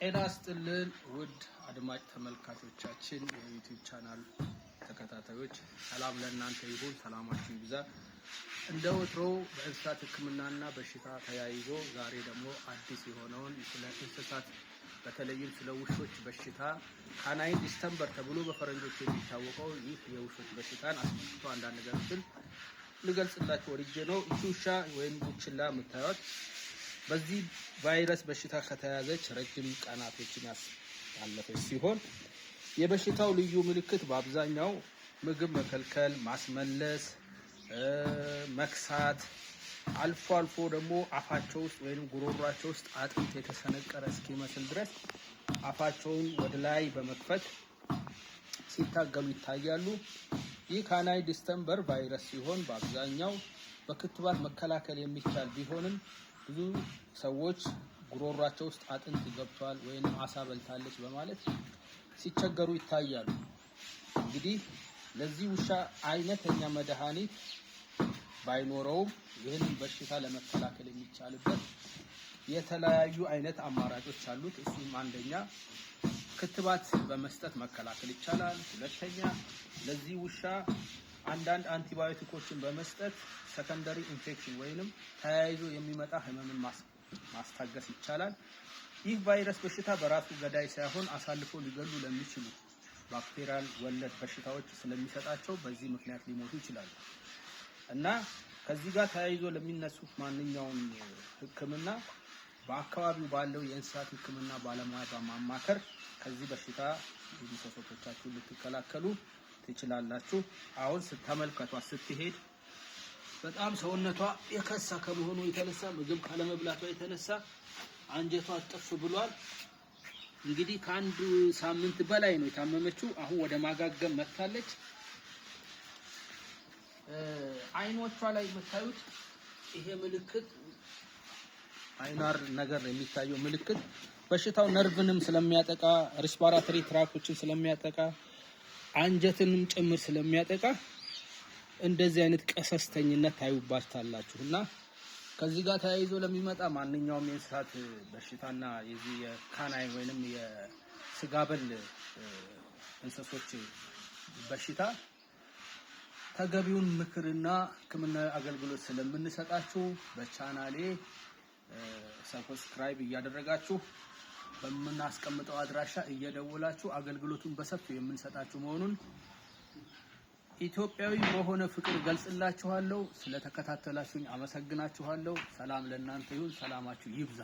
ጤና ይስጥልን ውድ አድማጭ ተመልካቾቻችን፣ የ YouTube channel ተከታታዮች፣ ሰላም ለእናንተ ይሁን፣ ሰላማችሁ ይብዛ። እንደ ወትሮው በእንስሳት ሕክምናና በሽታ ተያይዞ ዛሬ ደግሞ አዲስ የሆነውን ስለ እንስሳት፣ በተለይም ስለ ውሾች በሽታ፣ canine distemper ተብሎ በፈረንጆች የሚታወቀው ይህ የውሾች በሽታን አስመልክቶ አንዳንድ ነገሮችን ልገልጽላችሁ ወድጄ ነው። ይቺ ውሻ ወይም ቡችላ የምታዩት በዚህ ቫይረስ በሽታ ከተያዘች ረጅም ቀናቶችን ያሳለፈች ሲሆን የበሽታው ልዩ ምልክት በአብዛኛው ምግብ መከልከል፣ ማስመለስ፣ መክሳት፣ አልፎ አልፎ ደግሞ አፋቸው ውስጥ ወይም ጉሮሯቸው ውስጥ አጥንት የተሰነቀረ እስኪመስል ድረስ አፋቸውን ወደ ላይ በመክፈት ሲታገሉ ይታያሉ። ይህ canine distemper ቫይረስ ሲሆን በአብዛኛው በክትባት መከላከል የሚቻል ቢሆንም ብዙ ሰዎች ጉሮሯቸው ውስጥ አጥንት ገብቷል ወይም አሳ በልታለች በማለት ሲቸገሩ ይታያሉ። እንግዲህ ለዚህ ውሻ አይነተኛ መድኃኒት ባይኖረውም ይህንን በሽታ ለመከላከል የሚቻልበት የተለያዩ አይነት አማራጮች አሉት። እሱም አንደኛ ክትባት በመስጠት መከላከል ይቻላል። ሁለተኛ ለዚህ ውሻ አንዳንድ አንቲባዮቲኮችን በመስጠት secondary infection ወይንም ተያይዞ የሚመጣ ህመምን ማስታገስ ይቻላል። ይህ ቫይረስ በሽታ በራሱ ገዳይ ሳይሆን አሳልፎ ሊገሉ ለሚችሉ ባክቴሪያል ወለድ በሽታዎች ስለሚሰጣቸው በዚህ ምክንያት ሊሞቱ ይችላሉ። እና ከዚህ ጋር ተያይዞ ለሚነሱ ማንኛውም ሕክምና በአካባቢው ባለው የእንስሳት ሕክምና ባለሙያ በማማከር ከዚህ በሽታ እንስሳቶቻችሁን ልትከላከሉ ትችላላችሁ። አሁን ስተመልከቷት ስትሄድ በጣም ሰውነቷ የከሳ ከመሆኑ የተነሳ፣ ምግብ ካለመብላቷ የተነሳ አንጀቷ ጥፍ ብሏል። እንግዲህ ከአንድ ሳምንት በላይ ነው የታመመችው። አሁን ወደ ማገገም መጥታለች። አይኖቿ ላይ የምታዩት ይሄ ምልክት፣ አይናር ነገር የሚታየው ምልክት በሽታው ነርቭንም ስለሚያጠቃ፣ respiratory tract ኦችን ስለሚያጠቃ፣ አንጀትንም ጭምር ስለሚያጠቃ እንደዚህ አይነት ቀሰስተኝነት ታዩባታላችሁ። እና ከዚህ ጋር ተያይዞ ለሚመጣ ማንኛውም የእንስሳት በሽታና የዚህ የ canine ወይንም የስጋ በል እንስሶች በሽታ ተገቢውን ምክርና ሕክምናዊ አገልግሎት ስለምንሰጣችሁ በቻናሌ subscribe እያደረጋችሁ፣ በምናስቀምጠው አድራሻ እየደወላችሁ አገልግሎቱን በሰፊው የምንሰጣችሁ መሆኑን ኢትዮጵያዊ በሆነ ፍቅር ገልጽላችኋለሁ። ስለተከታተላችሁኝ አመሰግናችኋለሁ። ሰላም ለእናንተ ይሁን። ሰላማችሁ ይብዛ።